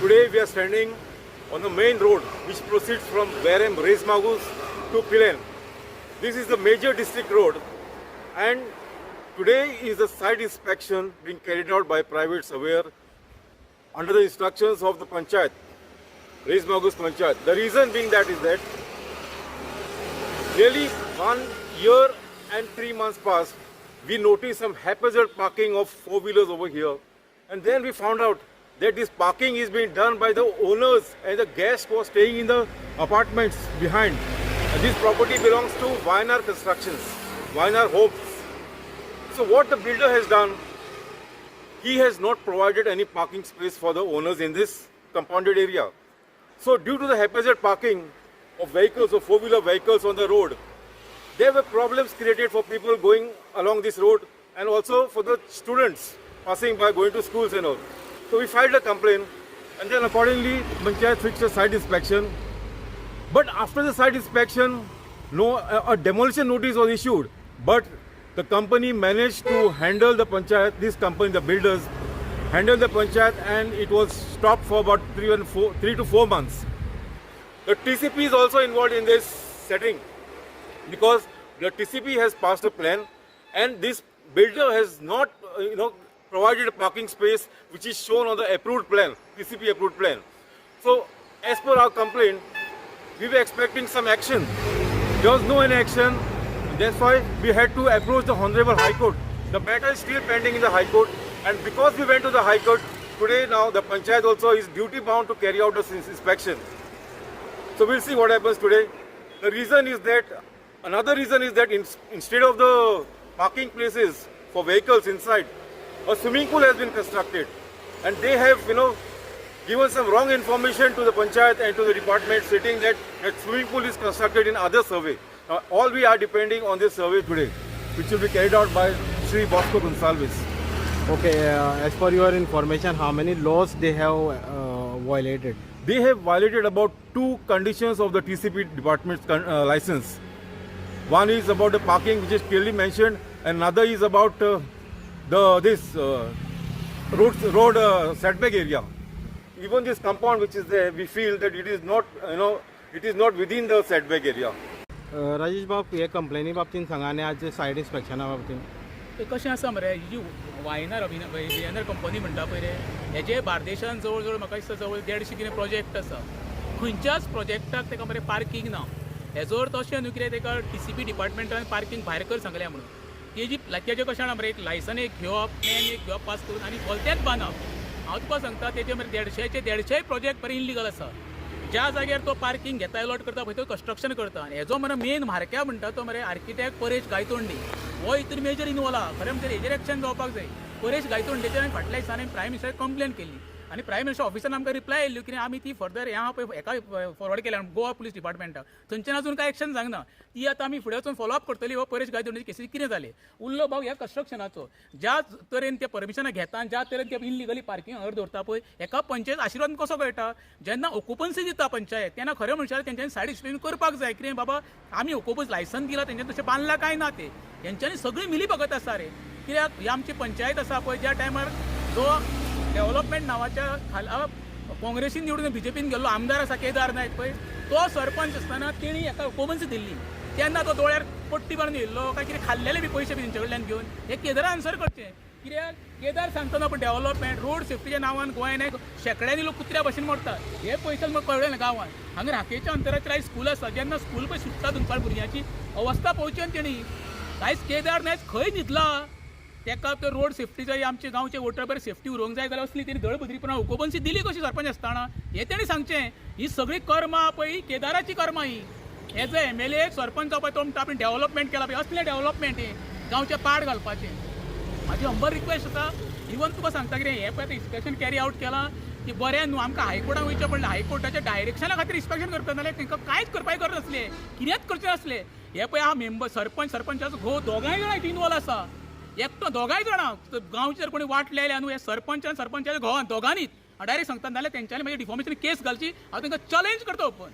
Today we are standing on the main road which proceeds from Verem Reis Magos to Pilerne. This is the major district road, and today is a site inspection being carried out by private surveyor under the instructions of the Panchayat, Reis Magos Panchayat. The reason being that is that nearly 1 year and 3 months passed, we noticed some haphazard parking of four-wheelers over here. And then we found out that this parking is being done by the owners and the guests who are staying in the apartments behind. And this property belongs to Vainar Constructions, Vainar Homes. So what the builder has done, he has not provided any parking space for the owners in this compounded area. So due to the haphazard parking of vehicles or four-wheeler vehicles on the road, there were problems created for people going along this road and also for the students passing by, going to schools and all. So we filed a complaint, and then accordingly Panchayat fixed a site inspection. But after the site inspection, no, a demolition notice was issued. But the company managed to handle the panchayat, this company, the builders, handled the panchayat, and it was stopped for about 3 to 4 months. The TCP is also involved in this setting because the TCP has passed a plan, and this builder has not provided a parking space which is shown on the approved plan, TCP approved plan. So as per our complaint, we were expecting some action. There was no any action. That's why we had to approach the Honorable High Court. The matter is still pending in the High Court, and because we went to the High Court, today now the Panchayat also is duty bound to carry out the inspection. So we'll see what happens today. The reason is that, another reason is that instead of the parking places for vehicles inside, a swimming pool has been constructed, and they have given some wrong information to the panchayat and to the department, stating that that swimming pool is constructed in other survey. Now, all we are depending on this survey today, which will be carried out by Sri Bosco Gonsalves. Okay, as per your information, how many laws they have violated? They have violated about two conditions of the TCP department's license. One is about the parking, which is clearly mentioned, and another is about the this road setback area. Even this compound which is there, we feel that it is not within the setback area. Rajesh बाब, हे कंप्लेनी बाबतीन सांगा आनी आज side इन्स्पेक्शना बाबतीन. ते कशें आसा मरे, ही जी वायनार व्हीएनआर कंपनी म्हणटा पळय रे, हेजे बार्देशान जवळ जवळ म्हाका दिसता जवळ 150 कितें प्रोजेक्ट आसा. खंयच्याच प्रोजेक्टाक ताका मरे पार्कींग ना. हेजो अर्थ अशें न्हू कितें ताका टीसीपी डिपार्टमेंटान पार्कींग भायर कर सांगल्या म्हणून. तेजी तेजें कशें जाणा मरे, एक लायसन एक घेवप, प्लॅन एक घेवप, पास करून आनी भलतेंच बांदप. हांव तुका सांगता, तेजे मरे 150चे 150 प्रोजेक्ट बरे इलिगल आसा. ज्या जाग्यार तो पार्किंग घेता, एलॉट करता पळय, तो कन्स्ट्रक्शन करता. आनी हेजो मरे मेन मारक्या म्हणटा तो मरे आर्किटेक्ट परेश गायतोंडी, हो हितून मेजर इनवॉल्व आहा. खरें म्हणजे हेजेर एक्शन जावपाक जाय. परेश गायतोंडेचेर हांवें फाटल्या दिसांनी प्रायम मिनिस्टराक कंप्लेन केल्ली आनी प्रायम मिनिस्टर ऑफिसान आमकां रिप्लाय येयल्ली की आमी ती फर्दर हें आहा पळय हेका फॉरवर्ड केल्या, गोवा पुलीस डिपार्टमेंटाक. थंयच्यान अजून कांय एक्शन जावंक ना. ती आतां आमी फुडें वचून फॉलो अप करतली हो परेश गायतोंडेची केसी कितें जालें. उरलो भाग ह्या कन्स्ट्रक्शनाचो, ज्या तरेन ते परमिशनां घेता आनी ज्या तरेन ते इलिगली पार्किंग हांगा दवरता पळय, हेका पंचायत आशिर्वाद कसो कळटा? जेन्ना ओकुपन्सी दिता पंचायत तेन्ना खरें म्हणल्यार तेंच्यांनी सायड इन्स्पेक्शन करपाक जाय. कितें बाबा, आमी ओकुपन्सी लायसन दिलां, तेंच्यांनी तशें बांदलां काय ना ते हेंच्यांनी सगळी मिली भगत आसा रे. कित्याक ही आमची पंचायत आसा पळय, ज्या टायमार जो डेव्हलपमेंट नांवाच्या खाला काँग्रेसीन निवडून बीजेपीन गेल्लो आमदार आसा केदार नायक पळय, तो सरपंच आसतना तेणी हेका ओकुपन्सी दिल्ली. तेन्ना तो दोळ्यार पट्टी बांदून येयल्लो काय कितें, खाल्लेले बी पयशे बी तेंचे कडल्यान घेवन, हे केदारा आन्सर करचें. कित्याक केदार सांगता ना, पण डेव्हलपमेंट रोड सेफ्टीच्या नांवान गोंयान एक शेंकड्यांनी लोक कुत्र्या भशेन मरतात हे पयशे म्हाका कळ्ळें ना. गांवांत हांगा राकेच्या अंतराचेर आयज स्कूल आसा. जेन्ना स्कूल पळय सुट्टा दनपार, भुरग्यांची अवस्था पळोवची. आनी तेणी आयज केदार नायक खंय न्हिदला? तेका तो रोड सेफ्टीचो, आमचे गांवचे वोटर बरें सेफ्टी उरोंक जाय जाल्यार असली तेणी दळभद्रीपणा ओकुपन्सी दिली कशी सरपंच आसतना, हें तेणी सांगचें. ही सगळी कर्मां पळय, ही केदाराची कर्मां ही. एज अ एमएलए सरपंच जावपा तो म्हणटा आपण डेव्हलपमेंट केला पळय, असलें डेव्हलपमेंट हें गांवचें पाड घालपाचें. म्हाजी हंबल रिक्वेस्ट आसा. इवन तुका सांगता कितें, हें पळय इन्स्पेक्शन कॅरी आवट केलां की बरें न्हू, आमकां हायकोर्टान वयचें पडलें. हायकोर्टाच्या डायरेक्शना खातीर इन्स्पेक्शन करता, नाल्यार तांकां कांयच करपाक गरज नासलें, कितेंच करचें नासलें. हे पळय हा मेंबर, सरपंच, सरपंचाचो घोव, दोगांय जाणां इनवॉल्व आसा. एकटो, दोगांय जाणां. गांवचे जर कोणी वाट लायल्या न्हू, हे सरपंच आनी सरपंचाच्या घोवान दोगांनीच. हांव डायरेक्ट सांगता, नाल्यार तेंच्यांनी मागीर डिफॉमेशन केस घालची. हांव तांकां चॅलेंज करता ओपन.